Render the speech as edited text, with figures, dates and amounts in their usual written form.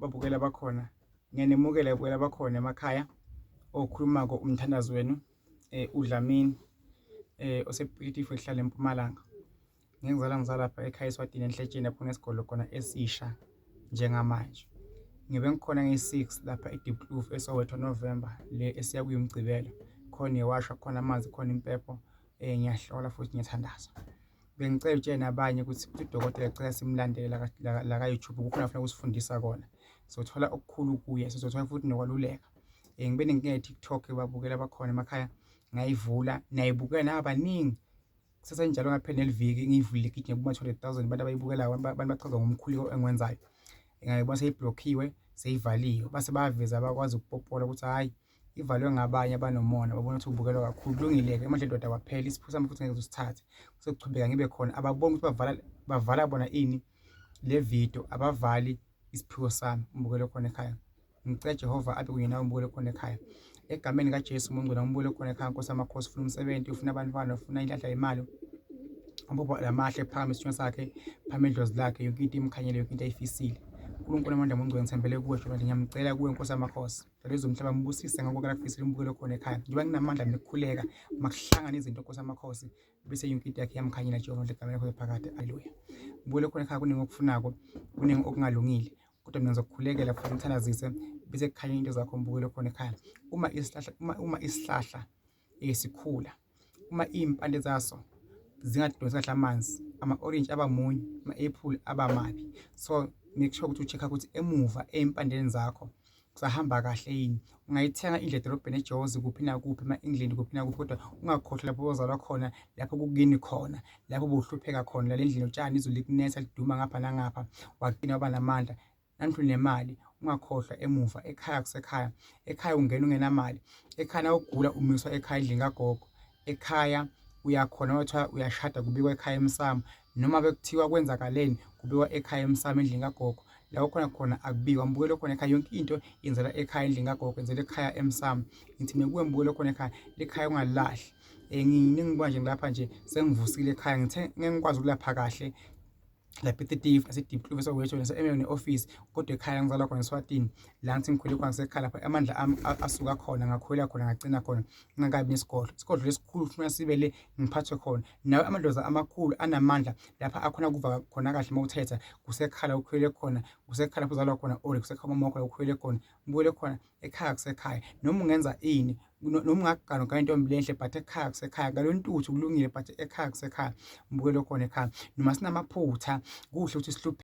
Babukela bakhona. Ngiyanimukela babukela bakhona emakhaya. Okhulumako umthandazo wenu uDlamini osePiet ehlala eMpumalanga. Ngengizalwa ngizalapha ekhaya eSwatini eNhletsheni lapho kunesigodlo khona esisha njengamanje. Ngibe ngikhona ngeyi-6 lapha eDiepkloof eSoweto November le esiya kuyiMgcibelo. Khona iwashwa, khona amanzi, khona impepho. Ngiyahlola futhi ngiyathandaza. Bengicela utshele nabanye ukuthi udokotela cela simlandele la ka-YouTube kukhona afuna ukusifundisa kona. Sizothola okukhulu kuye, sizothola futhi nokwaluleka. Ngibe nenkinga ye-TikTok babukela abakhona emakhaya ngayivula nayibukela nabaningi kusesenjalo ngaphela neliviki ngiyivulile igijima kuma 200,000 abantu abayibukelayo abantu bachazwa ngomkhuleko engiwenzayo. Ngayibona seyiblokhiwe seyivaliwe base bayaveza abakwazi ukupopola ukuthi hhayi ivalwe ngabanye abanomona babona ukuthi ubukelwa kakhulu. Kulungile-ke manje ndoda kwaphela isipho sami futhi ngeke usithathe kuzochubeka ngibe khona. Ababoni ukuthi bavala bavala bona ini le video abavali isiphiwo sami umbukelo khona ekhaya. Ngicela Jehova abe kunye nawe umbukelo khona ekhaya. Egameni kaJesu uMongcwele umbukelo khona ekhaya Nkosi amakhosi ufuna umsebenzi ufuna abantwana ufuna inhlanhla yemali. Amaphupho lamahle phakama isithunywa sakhe phakama idlozi lakhe yonke into imkhanyele yonke into ayifisile. uNkulunkulu amandla mongcwele ngithembele kuwe Jehova ngiyamcela kuwe Nkosi amakhosi. Dala umhlaba mbusise ngakho konke akufisile umbukelo khona ekhaya. Njengoba nginamandla nokukhuleka makuhlangane izinto Nkosi amakhosi bese yonke into yakhe iyamkhanyela Jehova ngegama lakho phakade. Haleluya. Mbukelo khona ekhaya kuningi okufunako, kuningi okungalungile. Kodwa mina ngizokukhulekela futhi ngithandazise bese kukhanya into zakho mbukelo khona ekhaya. Uma isihlahla uma isihlahla esikhula uma iy'mpande zaso zingadonsi kahle amanzi ama-orange aba munyu ama-apple aba mabi so make sure ukuthi u-check-a ukuthi emuva ey'mpandeni zakho kusahamba kahle yini ungayithenga indlu edolobheni eJozi kuphi nakuphi ema-England kuphi nakuphi kodwa ungakhohlwa lapho ozalwa khona lapho kukini khona lapho ubuhlupheka khona lale ndlini utshani izulu likunetha liduma ngapha nangapha wagcina waba namandla nanti unemali ungakhohlwa emuva ekhaya kusekhaya ekhaya ungena ungenamali ekhaya nawugula umiswa ekhaya endlini kagogo ekhaya uyakhona kwathiwa uyashada kubikwa ekhaya emsamo noma bekuthiwa kwenzakaleni kubikwa ekhaya emsamo endlini kagogo la ukhona khona akubikwa mbukelo khona ekhaya yonke into yenzela ekhaya endlini kagogo yenzela ekhaya emsamo ngithi mina kuwe mbukelo khona ekhaya lekhaya ungalilahli um ngingibuka nje ngilapha nje sengivusile ekhaya ngithe ngeke ngikwazi ukulapha kahle lapha eTitifu naseDiepkloof eSoweto nase-Emene office kodwa ekhaya ngizalwa khona eSwatini la ngithi ngikhule khona sekhaya lapha amandla ami asuka khona ngakhulela khona ngagcina khona ngingakabi nesigodlo isigodlo lesikhulu funa sibe le ngiphathwe khona nawe amadlozi amakhulu anamandla lapha akhona kuva khona kahle uma uthetha kusekhala ukhulele khona kusekhala lapho uzalwa khona or kusekhala mama wakho la ukhulele khona ubuyele khona ekhaya kusekhaya noma ungenza ini noma ungagana ugane intombi lenhle but ekhaya kusekhaya ngalo ntuthu kulungile but ekhaya kusekhaya mbukelo khona ekhaya noma sinamaphutha kuhle ukuthi sihluphe.